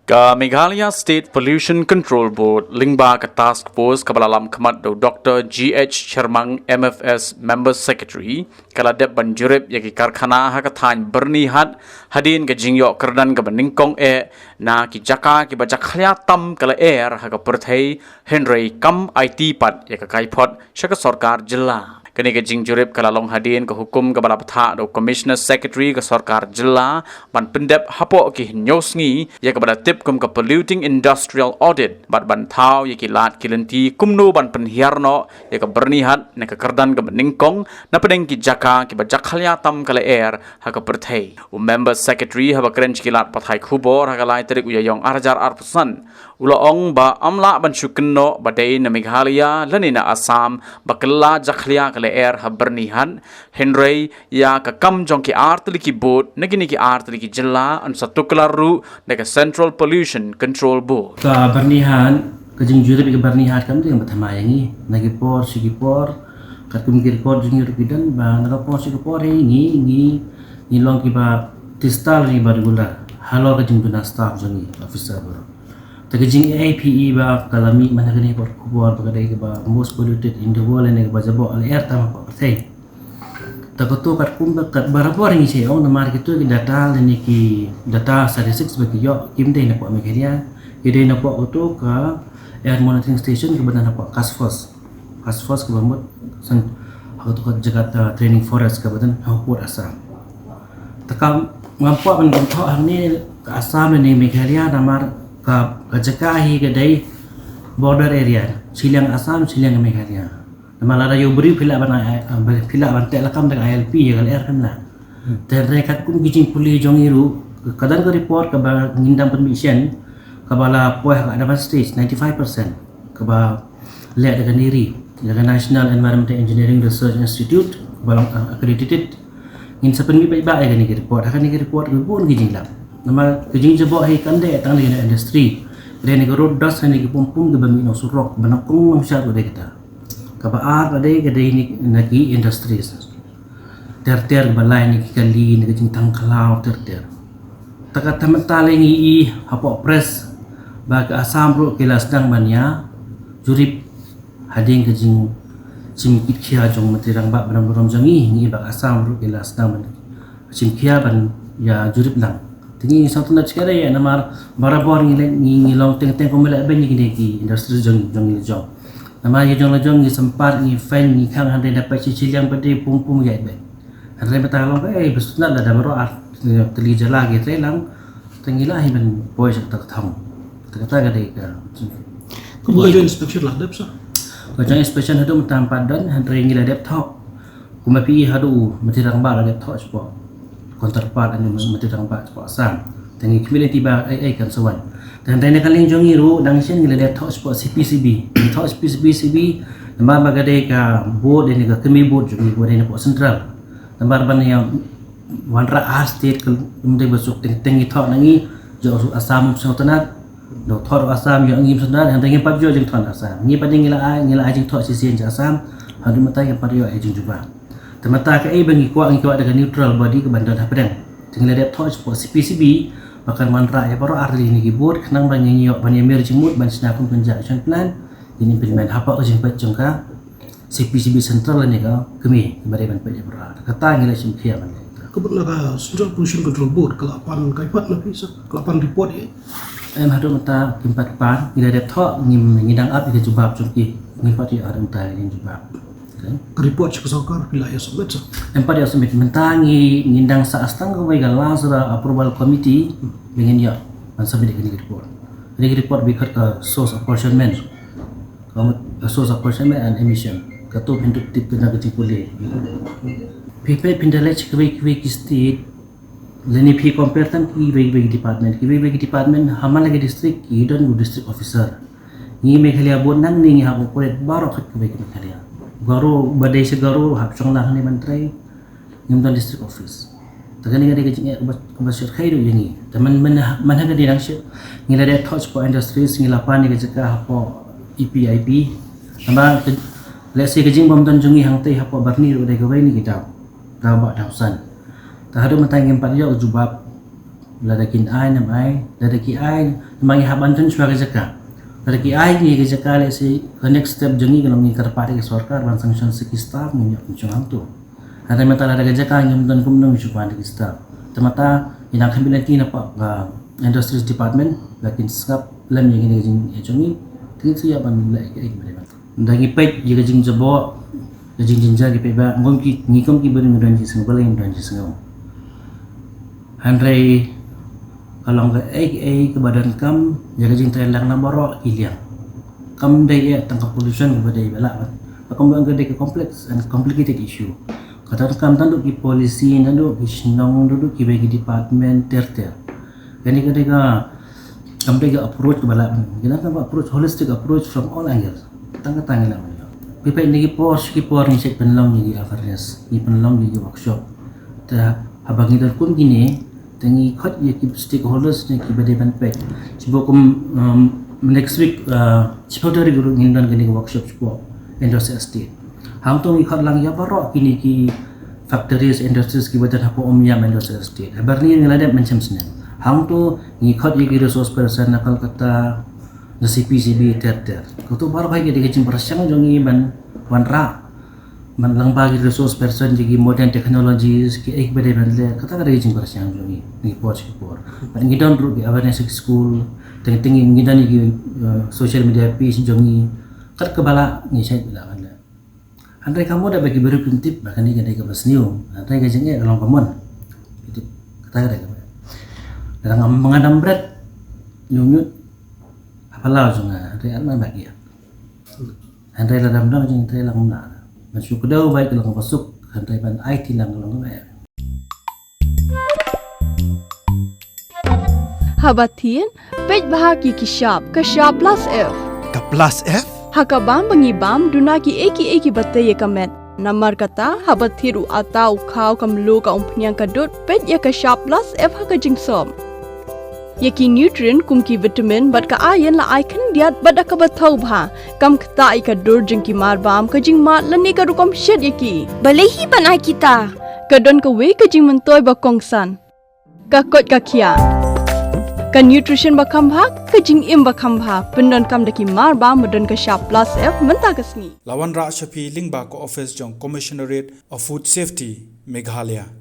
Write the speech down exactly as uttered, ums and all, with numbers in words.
Ka Meghalaya State Pollution Control Board lyngba ka task force kaba la lam khmat da u Doctor G H Sharmang, M F S Member Secretary, ka la dep ban jurip ïa ki karkhana ha ka thaiñ Byrnihat hadien ka jingïoh kyrdan kaba nyngkong eh na ki jaka kiba jakhlia tam ka lyer ha ka pyrthei, hynrei kam aiti pat ïa ka kaiphod sha ka sorkar jylla. Kane ka jingjurip ka la long hadien ka hukum kaba la bthah da u Commissioner Secretary ka sorkar jylla ban pyndep hapoh ki hynñiew sngi ïa kaba la tip kum ka Polluting Industrial Audit bad ban thaw ïa ki lad ki lynti kumno ban pynhiar noh ïa ka Byrnihat na ka kyrdan kaba nyngkong napdeng ki jaka kiba jakhlia tam ka lyer ha ka pyrthei. U Member Secretary haba kren sha ki lad pathai khubor ha ka lai tarik u Ïaïong ar hajar arphew san, u la ong ba ym lah ban shu kynnoh ba dei na Meghalaya lane na Assam ba kylla jakhlia ka lyer ha Byrnihat, hynrei ïa ka kam jong ki artylli ki board na kine ki artylli ki jylla, yn sa tuklar ruh da ka Central Pollution Control Board. Ka Byrnihat, ka jingjurip ïa ka Byrnihat kam dei ba thymmai ïa ngi. Na ki por sha ki por, katkum ki record jong ngi ruh ki don ba na ka por sha ka por ïa ngi, ngi, ngi long kiba tista lane ba regular halor ka jingduna staff jong ngi, officer baroh. Te ka jing-A I P E ba ka la mih mynta kane ka por khubor ba ka dei kaba most polluted in the world lane kaba jaboh lyer tam ha ka pyrthei. Te kato katkum ba kat barabor ngi shu ong namar kito ki data lane ki data statistics ba ki ïoh kim dei napoh Meghalaya, ki dei napoh kato ka Air Monitoring Station kaba don hapoh Kasfos. Kasfos kaba mut san ha kato ka jaka, ah, training forest kaba don ha Pud Assam. Te kam ngam kwah ban kynthoh hangne ka Assam lane Meghalaya namar ka, ka jaka hi ka dei border area. Shiliang Assam, shiliang Meghalaya. Namar lada ïoh briew phi lah ban, eh, phi lah ban teh lakam da ka I L P ïa ka lyer, phi lah. Te hynrei katkum ki jingpule jong ngi ruh, ka don ka report kaba ngin dang pynmih shen, kaba la poi ha ka advanced stage ninety-five percent, kaba leh da ka NERI, da ka National Environmental Engineering Research Institute, kaba long, eh, accredited. Ngin sa pynmih paidbah ïa kane ka report, ha kane ka report ka bun ki jinglap. Namar ka jingjaboh hi kam dei tang na ka industry. Ka dei na ka road dust, na ki pum pum kiba mih na surok, ba nyngkong lam shad ka dei kata. Kaba ar ka dei, ka dei na ki industries ter ter, kaba lai na ki kali, na ka jingtang khlaw ter ter. Te ka tang mynta lei ngi i hapoh press ba ka Assam ruh ki la sdang ban ïa jurip hadien ka jingshim kit khia jong Myntri Rangbah ba don burom jong ngi, ngi i ba ka Assam ruh ki la sdang ban shim khia ban ïa jurip lang. Te ngi sngewtynnat shikatdei namar barabor ngi, ngi, ngi long teng teng kumba leh beiñ ïa kine ki industries jong, jong ngi la jong. Namar ïa jong la jong ngi sympat, ngi fine, ngi khang, hynrei da peit shi shiliang pat de pum pum ïa beit. Hynrei mynta long ka, eh, ba sngewtynnat lada baroh ar tylli jylla ki trei lang, te ngi lah hi ban poi sha kata ka thong. Te kata ka dei ka. Ka joint inspection la dep sa? Ka joint inspection haduh mynta ym pat don, hynrei ngi la dep thoh. Kumba phi i haduh u Myntri Rangbah la dep thoh shapoh counterpart, ane Myntri Rangbah shapoh Assam. Te ngi khmih lynti ba ei ei kan sa wan. Te hynrei na ka liang jong ngi ruh dang shen ngi la dep thoh shapoh C P C B. Ngi thoh shapoh C P C B namar ba ka dei ka board, dei na ka kmie board jong ngi, board dei napoh central. Namar ban ïa wanrah ar state ka ym dei ba suk, teng teng ngi thoh na ngi, jong u Assam ym sngewtynnat. Dei thoh u Assam ïoh ngi ym sngewtynnat, hynrei ngim pat ïoh jingthoh na Assam. Ngi pat de ngi la ai, ngi la ai jingthoh shisien sha Assam, haduh mynta ngim pat ïoh ai jingïathuh. Te mynta kaei ba ngi kwah, ngi kwah da ka neutral body kaban don hapdeng. Te ngi la dep thoh shapoh C P C B ba kan wanrah ïa baroh ar tylli kine ki board, khnang ba ngin ïoh ban ïamir jingmut ban shna kum ka action plan, ngin implement hapoh ka jingpeit jong ka C P C B central lane ka kmie, kaba dei ban peit ïa baroh ar. Kata ngi la shim khia ban leh. Ka mut na ka Central Pollution Control Board ka la pan kaiphod na phi sa, ka la pan report ïa? Em, haduh mynta kim pat pan, ngi la dep thoh, ngi, ngi dang ap ïa ka jubab jong ki, ngim pat ïoh haduh mynta ïa ka jubab. Okay. Ka report sha ka sorkar phi la ïa submit sa? Em, pat ïa submit, mynta ngi, ngi dang sah sdang kawei ka last approval committee, ba ngin ïoh ban submit ïa kane ka report. Kane ka report ba khot ka source apportionment. Ka mut, ka source apportionment and emission. Kato phin tip, tip na ka jingpule. Phi peit, phin da leit sha kiwei kiwei ki state, lane phi compare tang kiwei kiwei ki department. Kiwei kiwei ki department, ha man la ki district ki don u district officer. Ngi Meghalaya bun nangne ngi hap operate baroh kawei ka Meghalaya. Garo, ba dei sha Garo hap shong lang hangne ban trei. Ngim don district office. Te kane ka dei ka jingeh kaba, kaba shyrkhei ruh ïa ngi. Te man, man, man ha ka dei dang shu, ngi la dep thoh shapoh industries, ngi la pan ïa ka jaka hapoh E P I P. Namar ka, let's say ka jingbym don jong ngi hangtei hapoh Byrni ruh dei kawei na ki daw, daw ba daw san. Te haduh mynta ngim pat ïoh ka jubab. Lada kin ai nam ai, lada ki ai, namar ngi hap ban tun shuwa ka jaka. Lada ki ai ngi ka jaka, let's say, ka next step jong ngi ka long ngi kyrpad ïa ka sorkar ban sanction sa ki staff, ngin ïoh pynshong hangto. Hynrei mynta lada ka jaka ngim don kumno ngi shu kwah ïa ki staff. Te mynta ngi dang khmih lynti na ka, uh, Industries Department, ba kin sngap lem ïa kine ki jingeh jong ngi, te ngin sa ïoh ban leh ïa ki, ïa ki. Da ngi peit ïa ka jingjubok, ka jingjynjar, ngi peit ba ngim, ki, ngi kum ki briew ngi don jingsngew, balei ngim don jingsngew. Hynrei ka long kaei kaei kaba donkam ïa ka jingtrei lang na baroh ki liang. Kam dei ïa tang ka pollution kaba dei ba lah ban. Ka kam long ka dei ka complex and complicated issue. Ka donkam tang haduh ki policy, tang haduh ki shnong, tang haduh kiwei ki department ter ter. Kane ka dei ka, kam dei ka approach kaba lah ban. Kane ka approach, holistic approach from all angles. Tang kata ngi lah ban ïoh. Phi peit, na ki por sha ki por ngi shait pynlong ïa ki awareness, ngi pynlong ïa ki workshop. Te haba ngi don kum kine, te ngi khot ïa ki stakeholders ne kiba dei ban peit. Shibun kum, um, next week, uh, shiphew tarik ruh ngin don kane ka workshop shapoh Industries Estate. Hangto ngi khot lang ïa baroh kine ki factories, industries kiba don hapoh Umiam Industrial Estate. Haba ngi, ngi la dep mynshem snem. Hangto ngi khot ïa ki resource person na Kolkata, na C P C B, ter ter. Kato baroh hi ka dei ka jingpyrshang jong ngi ban wanrah, ban lyngba ki resource person, ïa ki modern technologies, kiei kiba dei ban leh, kata ka dei ka jingpyrshang jong ngi na ki por sha ki por. Bad ngi don ruh ki awareness ki school, teng teng ngi don ïa ki, uh, social media page jong ngi, kat kaba lah ngi shait lah ban leh. Hynrei ka mut ba ki briew kin tip ba kane ka dei kaba sniew, hynrei ka jingeh ka long ka mon. Ki tip, kata ka dei kaba. Lada ngam, nga dam bret, ñiut ñiut ha phyllaw jong nga, hynrei ar man ba ki ïa. Hynrei lada ym don jingtrei lang na, ban shu kdew beit ka long kaba suk, hynrei ban aiti lang ka long kaba ïa. Haba thied, peit bha ïa ki shap, ka shap plus F. Ka plus F? Ha ka bam ba ngi bam, duna kiei kiei kiba tei ïa ka met. Namar kata, haba thied u atta, u khaw, ka mluh, ka umphniang, ka dud, peit ïa ka shap plus F ha ka jingsop. Ïa ki nutrient kum ki vitamin bad ka iron la ai khyndiat bad da kaba thaw bha. Kam ktah ïa ka dur jong ki marbam, ka jingmad lane ka rukom shet ïa ki. Balei hi ban ai kita? Ka don kawei ka jingmyntoi ba kongsan. Ka koit ka khiah. Ka nutrition ba kham bha, ka jingim ba kham bha. Pyndonkam da ki marbam ba don ka shap plus F mynta ka sngi. La wanrah sha phi lyngba ka office jong Commissionerate of Food Safety, Meghalaya.